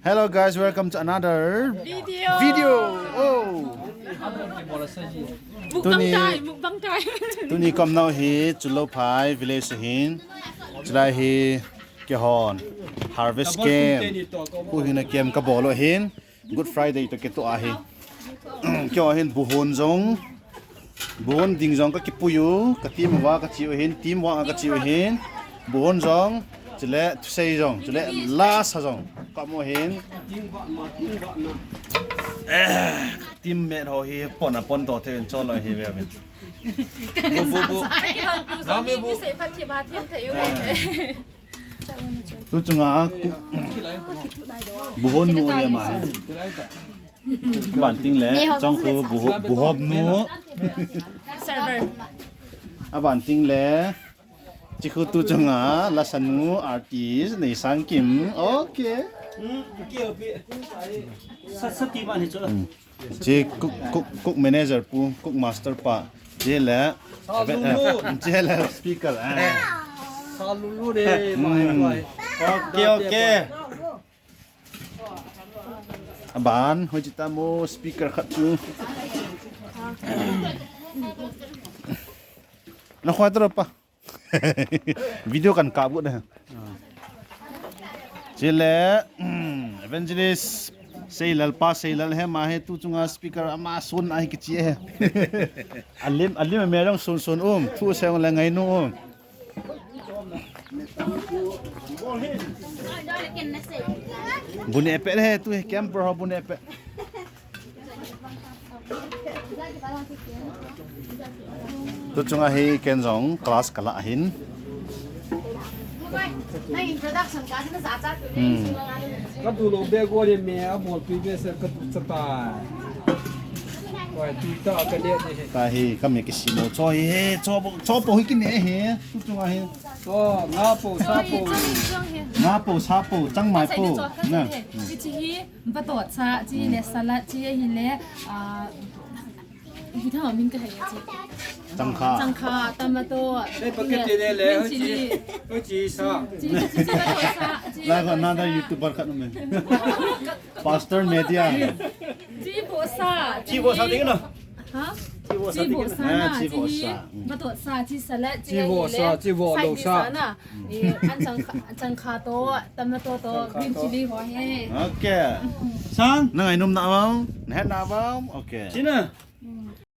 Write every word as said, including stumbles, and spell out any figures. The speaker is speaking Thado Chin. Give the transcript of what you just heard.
Hello guys, welcome to another video. Oh. Mukbang time, mukbang time. Tuni kom nau hi Chulou Phai village ahin. Chulai hi keihon harvest camp, huhhingna camp kabol u ahin. Good Friday toh kitoh ahi. Keiho hin buhon jong, buhon ding jong kakipui u, ka team uva kache u ahin, team work a kache u ahin. Buhon jong, chule thusei jong, chule lasa jong kamu ahin. Eh, team mate ho hi pon a pon to thei in chon lo hi ve ve. Bu, bu, bu. Nami bu. Tu chunga buhon nu le ma. Aban ting le, chong khu buho-, buhop nu. Server. Aban ting le, chi khu tu chunga lasa nu artist Neisangkim. Okay. Sa, sa ti ma ni chu. Chi cook, cook, cook manager pu, cook master pa. Chi le, chi le speaker. Eh. Sa lulu de, mai, mai. Okay, okay. Aban, hoi chi ta mo speaker khat chu. Na khoi ta pa. Video kan kap got de. Chule, Evangelist Seilal pa, Seilal hi ma hi tu chunga speaker ama sun ahi kichi e. Alim, alim me jong sun sun um, thu se le ngai nu um. Bu ne pe he tu hi camper ho bu ne pe. Tu chunga hi ken jong class kala ahin. Hmm. Ka tu lo be go le me a bol pi be se ka tu cha ta. Wai tu ta ka le ni he. Ta hi ka me ki si mo cho hi he, cho bo, cho bo hi ki ne he. Tu chunga hi. Cho nga po, sa po. Nga po, sa po, chang mai po. Na. Chi hi. Vatot sa, chi le salad, chi hi le, ah, hi thang min ka hai chi. Changkha. Changkha, tomato. Ei, pakiti le le, green chili. Hoi chi sa. Chi, chi, chi, vatot sa, chi. Lai ko another YouTuber khat um e. Pastor Media. Chi bo sa. Chi bo sa ding no. Ha? Chi bo sa. Chi bo sa na, chi bo sa. Vatot sa, chi salad, chi hi le. Chi bo lo sa. Eh, an changkha, changkha to, tomato to, green chili ho he. Okay. Sang, na ngainom na bang, na het na bang. Okay. China.